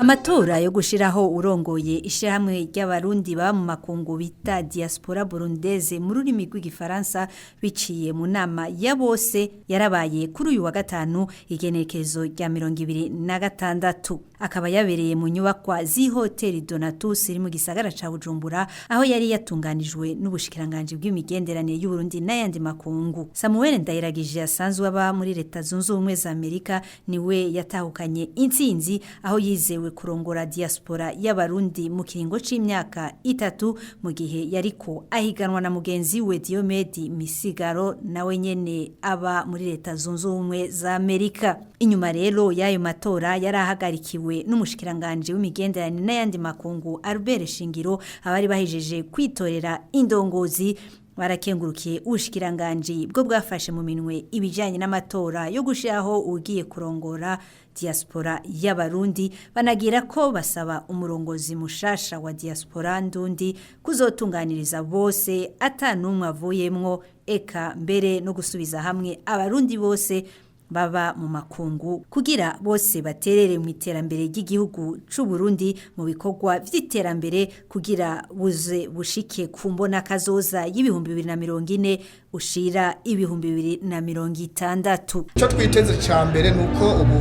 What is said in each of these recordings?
Amatora yo gushiraho urongoye ishirahamwe ry'Abarundi baba mu makungu bita Diaspora Burundaise mu rurimi rw'Igifaransa, biciye mu nama ya bose, yarabaye kuri uyu wa gatanu, igenekerezo rya 26, akaba yabereye mu nyubakwa z'ihoteli Donatus iri mu gisagara ca Bujumbura, aho yari yatunganijwe n'Ubushikiranganji bw'Imigenderanire y'Uburundi n'ayandi makungu. Samuel Ndayiragije, asanzwe aba muri Leta Zunze Ubumwe za Amerika, niwe yatahukanye intsinzi, aho yizewe kurongora diaspora y'Abarundi mu kiringo c'imyaka 3, mu gihe yariko ahiganwa na mugenzi we Diomedi Misigaro, nawe nyene aba muri Leta Zunze Ubumwe za Amerika. Inyuma rero y'ayo matora yari ahagarikiwe n'umushikiranganje w'Imigenderanire n'ayandi makungu, Albert Shingiro, abari bahejeje kwitorera indongozi barakengurukiye ubushikiranganji bwo bwafashe mu minwe ibijanye n'amatora yo gushiraho ugiye kurongora diaspora y'Abarundi. Banagira ko basaba umurongozi mushasha wa Diaspora Ndundi kuzotunganiriza bose atanumwe avuyemwo, eka mbere no gusubiza hamwe Abarundi bose baba mu makungu, kugira bose baterere mu iterambere ry'igihugu c'u Burundi mu bikorwa vy'iterambere, kugira buze bushike ku mbona kazoza y'2040 ushira 2060. Icyo twiteze cya mbere ni uko ubu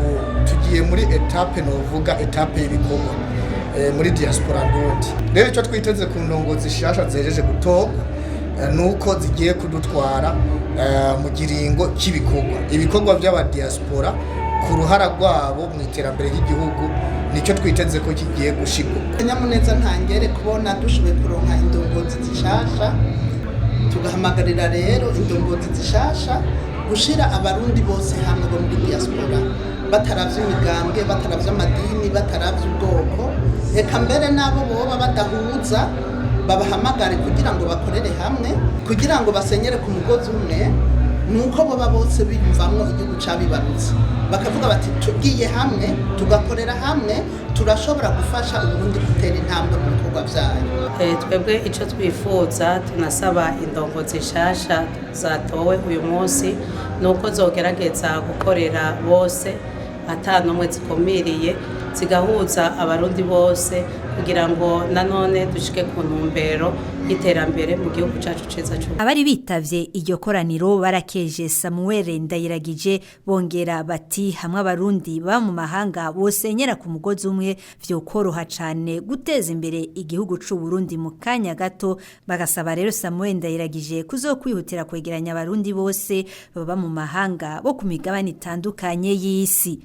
tugiye muri étape, novuga étape y'ibikorwa muri Diaspora Ndundi. Rero icyo twiteze ku ndongozi zishasha zejeje gutorwa ni uko zigiye kudutwara mu giringo cy'ibikorwa, ibikorwa by'abadiaspora ku ruhara rwabo mu iterambere ry'igihugu. Nicyo twiteze ko kigiye gushigwa. Akanyamuneza ntangere kubona dushoboye kuronka indongozi zishasha. Tugahamagarira rero indongozi zishasha gushira Abarundi bose hamwe bo muri diaspora, bataravye imigambwe, bataravye amadini, bataravye ubwoko, eka mbere n'abo boba badahuza babahamagare kugira ngo bakorere hamwe, kugira ngo basenyere ku mugozi umwe. Nuko boba bose biyumvamwo igihugu cabibarutse, bakavuga bati: "Tugiye hamwe, tugakorera hamwe, turashobora gufasha Uburundi gutera intambwe mu bikorwa vyayo." Twebwe icyo twifuza, tunasaba indongozi nshasha zatowe uyu munsi, ni uko zogerageza gukorera bose ata n'umwe zikumiriye, zigahuza Abarundi bose, kugira ngo nanone dushike ku ntumbero y'iterambere mu gihugu cyacu ciza cy'u Abari bitavye iryo koraniro barakeje Samuel Ndayiragije, bongera bati hamwe Abarundi baba mu mahanga bosenyera ku mugozi umwe, vyokoroha cane guteza imbere igihugu c'u Burundi mu kanya gato. Bagasaba rero Samuel Ndayiragije kuzokwihutira kwegeranya Abarundi bose baba mu mahanga bo ku migabane itandukanye y'isi.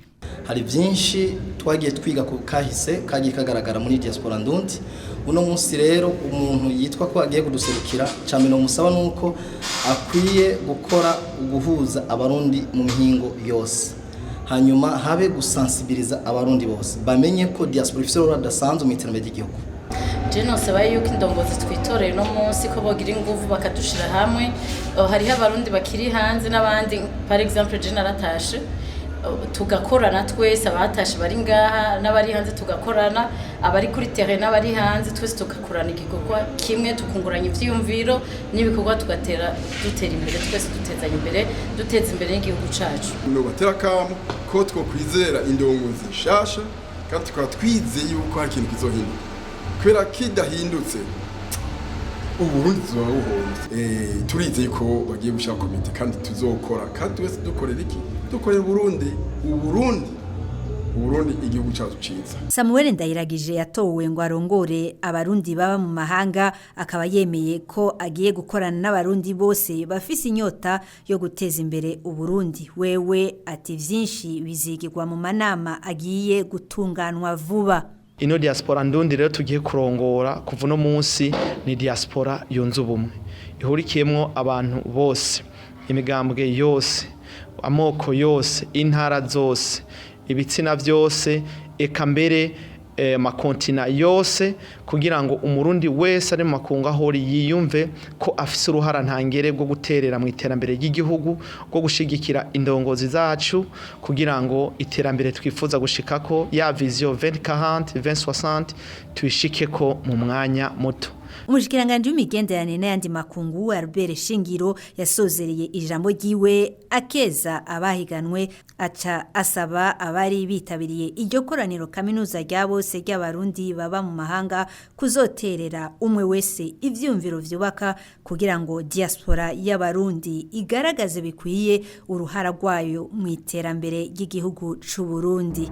Hari byinshi twagiye twiga ku kahise kagiye kagaragara muri Diaspora Ndundi. Uno munsi rero umuntu yitwa ko agiye kuduserukira, cyane musaba nuko akwiye gukora uguhuza Abarundi mu mihingo yose, hanyuma habe gusensibiliza Abarundi bose, bamenye ko diaspora ifite uruhare rudasanzwe mu iterambere ry'igihugu. Je nosaba yuko indongozi twitoreye uno munsi ko bogira inguvu bakadushira hamwe. Hariho Abarundi bakiri hanze n'abandi, par exemple je naratashe, tugakorana twese, abatashe bari ngaha n'abari hanze tugakorana, abari kuri terrain n'abari hanze, twese tugakorana igikorwa kimwe, tukunguranya ivyiyumviro n'ibikorwa, tugatera dutera imbere twese, dutezanya imbere, duteza imbere n'igihugu cacu. Nobatera akamo ko twokwizera indongozi nshasha, kandi tukaba twizeye yuko hari ikintu kizohinduka, kubera kidahindutse Uburundi tuzoba buhombye. Turizeye ko bagiye gushaka komite kandi tuzokora, kandi twese dukorera iki? Dukorera Uburundi, Uburundi, Uburundi, igihugu cyacu ciza. Samuel Ndayiragije yatowe ngo arongore Abarundi baba mu mahanga, akaba yemeye ko agiye gukorana n'Abarundi bose bafise inyota yo guteza imbere Uburundi. Wewe ati vyinshi bizigirwa mu manama agiye gutunganwa vuba. Ino Diaspora Ndundi rero tugiye kurongora kuva uno munsi ni diaspora yunze ubumwe, ihurikiyemwo abantu bose, imigambwe yose, amoko yose, intara zose, ibitsina byose, eka mbere makontina yose, kugira ngo Umurundi wese ari mu makungu ahori yiyumve ko afise uruhara ntangere rwo guterera mu iterambere ry'igihugu, rwo gushigikira indongozi zacu, kugira ngo iterambere twifuza gushikako, ya vision 2040 2060, tuyishikeko mu mwanya muto. Umushikiranganji w'imigenderanire n'ayandi makungu Albert Shingiro yasozereye ijambo ryiwe akeza abahiganwe, aca asaba abari bitabiriye iryo koraniro kaminuza rya bose ry'abarundi baba mu mahanga kuzoterera umwe wese ivyumviro vyubaka kugira ngo diaspora y'abarundi igaragaze bikwiye uruhara rwayo mu iterambere ry'igihugu c'u Burundi.